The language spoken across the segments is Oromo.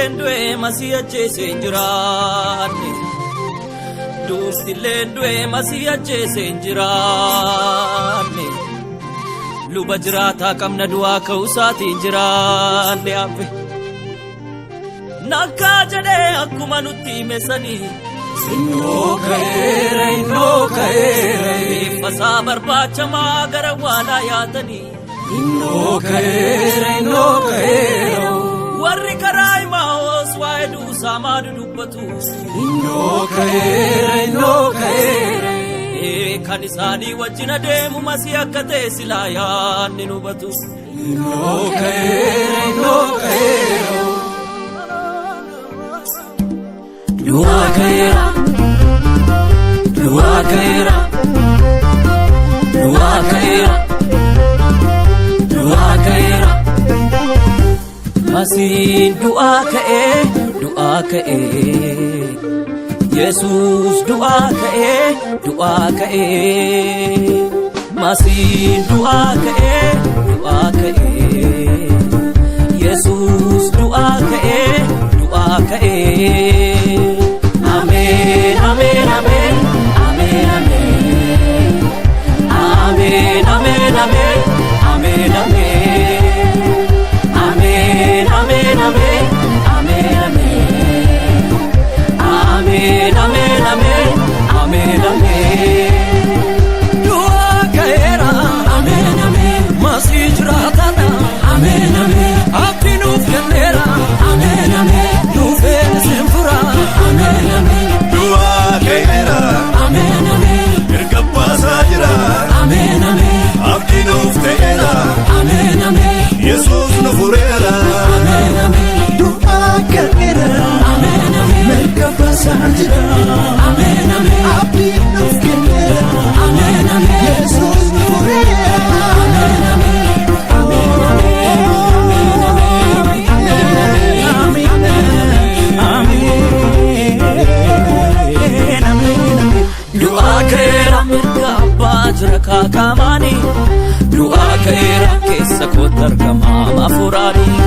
Du'umtilleen du'ee masii ajjeesee hin jiraanne. Du'umtilleen du'ee masii ajjeesee hin jiraanne. Luba jiraataa qabna du'aa ka'uusaatiin jiraanne hafe. Nakkaa jedhee akkuma nutti hime sanii. Innoo ka'eera, innoo ka'eera. Reeffasaa barbaachamaa gara waalaa yaatanii. Innoo ka'eera, innoo ka'eera. Warri karaa Imaa'oos waa'ee duusaa maa dudubbatu. Innoo ka'eera, innoo ka'eera. Kan isaanii wajjin adeemu masii akka ta'e silaa yaadni nu hubatu. Innoo ka'eera, innoo ka'eera. Du'aa ka'eera, du'aa ka'eera, du'aa ka'eera, du'aa ka'eera. Masiin du'aa ka'ee, du'aa ka'ee. Yesuus du'aa ka'ee, du'aa ka'ee. Masiin du'aa ka'ee, du'aa ka'ee. Yesuus du'aa ka'ee, du'aa ka'ee. Ameen, ameen, ameen, ameen, ameen. Ameen, ameen, ameen, ameen, ameen. Ameen, ameen, ameen, ameen, ameen. Ameen, ameen, ameen, ameen, ameen. Du'aa ka'eera. Ameen, ameen. Masii jiraataadha. Ameen, ameen. Abdii nuuf kenneera. Ameen, ameen. Dhufee isin fura. Ameen, ameen. Du'aa ka'eera. Ameen, ameen. Erga baasaa jira. Ameen, ameen. Abdii nuuf ta'eera. Ameen, ameen. Yesuus nu fureera. Ameen, ameen. Du'aa ka'eera. Ameen, ameen. Mirga baasaa jira. Ameen, ameen. Abdii nuuf kenneera. Ameen, ameen. Yesuus nu fureera. Ameen, ameen. Ameen, ameen. Ameen, ameen. Ameen, ameen, ameen. Du'aa ka'eera mirga abbaa jira kaakaamaanii. Du'aa ka'eera keessa kootti argamaa hafuuraanii.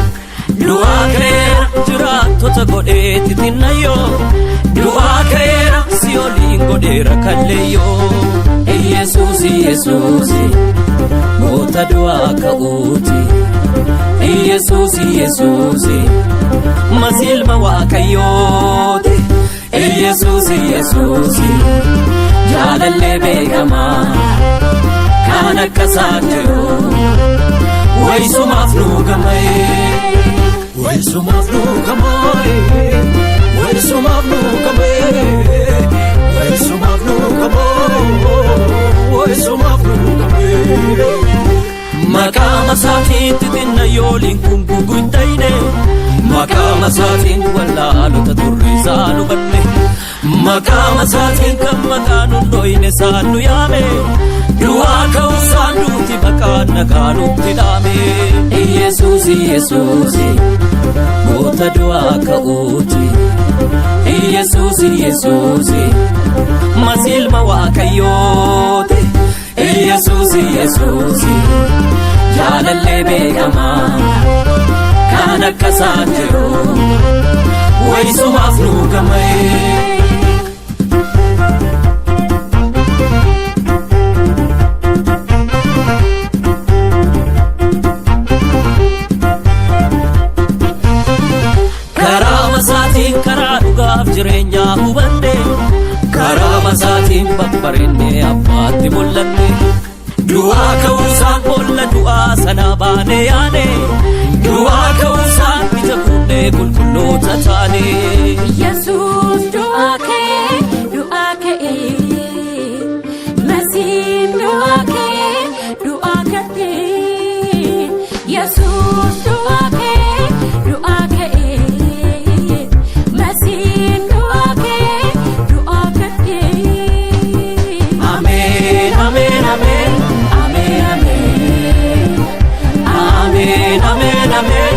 Du'aa ka'eera jiraattota godhee xixinnayyoo. Du'aa ka'eera si'ooliin godheera kalleeyyoo. Yesuus, Yesuus, goota du'aa ka'uuti. Yesuus, Yesuus, masii ilma Waaqayyooti. Yesuus, Yesuus, jaalallee beekamaa kan akka isaan jiru wayisumaaf nu gama'ee. Weessumaaf nu gama'ee. Weessumaaf nu gama'ee. Weessumaaf nu gama'ee. Weessumaaf nu gama'ee. Maqaa isaatiin xixinna yooliin kun gugu hin ta'ine. Maqaa isaatiin wallaalota turre isaan hubanne. Maqaa isaatiin kan maqaa nu dhoyne isaan nu yaame. Du'aa ka'uusaan duuti maqaan nagaa nutti dhaame. Yesuus, Yesuus, goota du'aa ka'uuti. Yesuus, Yesuus, masii ilma Waaqayyooti. Yesuus, Yesuus, jaalallee beekamaa kan akka isaan jiru wayisumaaf nu gama'ee. Karaa masaatiin karaa dhugaaf jireenyaa hubanne. Karaa masaatiin babbareenne abbaatti mul'anne. Du'aa ka'uusaan boolla du'aa sanaa baanee yaane. Du'aa ka'uusaan ija kunnee qulqulloota taane. Yesuus du'aa ka'ee, du'aa ka'ee. Masiin du'aa ka'ee, du'aa ka'ee. Yesuus du'aa ka'ee, du'aa ka'ee. Masiin du'aa ka'ee, du'aa ka'ee. Ameen, ameen, ameen, ameen, ameen. Ameen, ameen, ameen,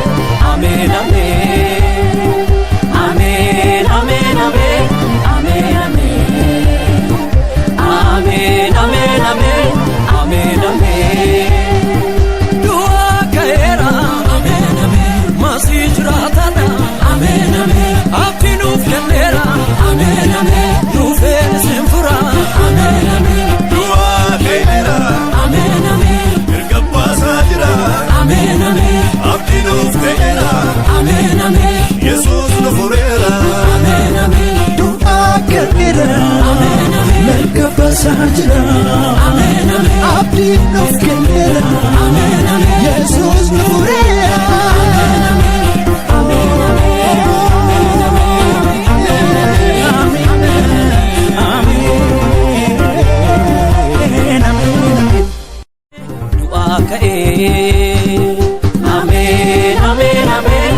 ameen, ameen. Ameen, ameen, ameen, Baasaa jira. Abdii nuuf kenneera. Yesuus nu fureera. Du'aa ka'ee. Ameen, ameen, ameen,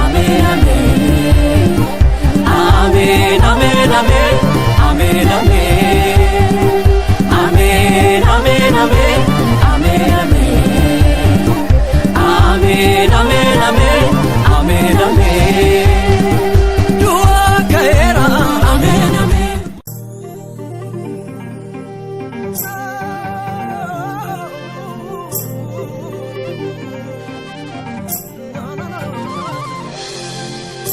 ameen, ameen. Ameen, ameen, ameen, ameen, ameen. Ameen, ameen, ameen, ameen, ameen. Ameen, ameen, ameen, ameen, ameen. Du'aa ka'eera. Ameen, ameen.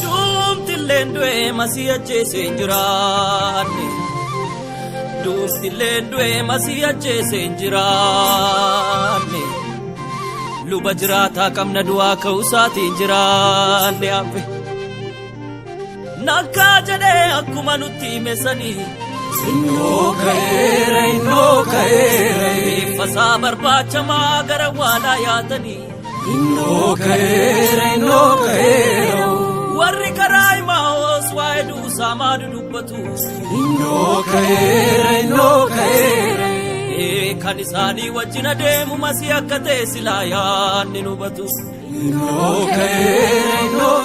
Duumtilleen du'ee masii ajjeesee hin jiraanne. Duumtilleen du'ee masii ajjeesee hin jiraanne. Luba jiraataa qabna du'aa ka'uusaatiin jiraanne hafe. Nakkaa jedhee akkuma nutti hime sanii. Innoo ka'eera, innoo ka'eera. Reeffasaa barbaachamaa gara waalaa yaatanii. Innoo ka'eera, innoo ka'eera. Warri karaa himaa'oos waa'ee duusaa maadu dubbatu. Innoo ka'eera, innoo ka'eera. Ee, kan isaanii wajjin adeemu masii akka ta'e silaa yaadni nu hubatu. Innoo ka'eera, innoo